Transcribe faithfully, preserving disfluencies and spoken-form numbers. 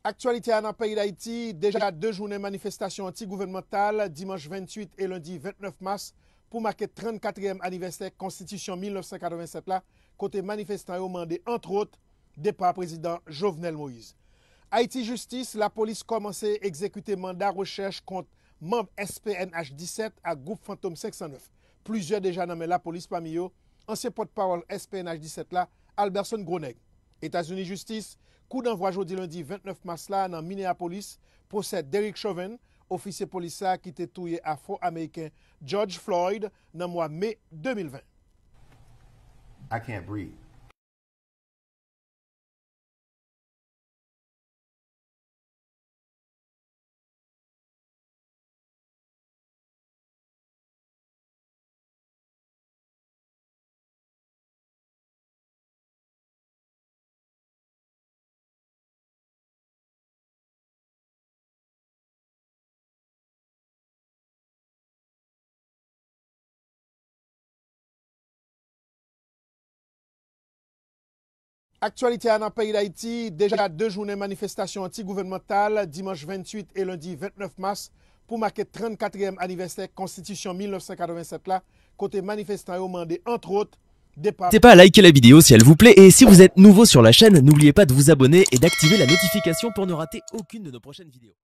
Aktyalite a nan peyi Dayiti, deja de jounen manifestasyon anti-gouvènmantal, dimanch venntuit e lendi vennèf mas, pou make trannkatriyèm anivèsè Konstitisyon mil nèf san katrevennsèt la, kote manifestan yo mande, antwòt, depa prezidan Jovenel Moïse. Ayiti Jistis, lapolis kòmanse egzekite manda rechèch kont manm S P N H disèt ak gwoup Fantom senk san nèf. Plizyè deja nan men lapolis, pami yo, ansyen pòtpawòl S P N H disèt la, Alberson Gronèg. Etazini Jistis, kou danvwa jodi lendi vennèf mas la nan Minneapolis, pwosè Derek Chauvin, ofisye polis sa a ki te touye Afwo-Ameriken George Floyd nan mwa me de mil ven. I can't breathe. Aktyalite a nan peyi Dayiti, deja de jounen manifestasyon anti-gouvènmantal, dimanch venntuit e lendi vennèf mas, pou make trannkatriyèm anivèsè Konstitisyon mil nèf san katrevennsèt la, kote manifestan yo mande, antwòt, depa. N'hésitez pas à liker la vidéo si elle vous plaît et si vous êtes nouveau sur la chaîne, n'oubliez pas de vous abonner et d'activer la notification pour ne rater aucune de nos prochaines vidéos.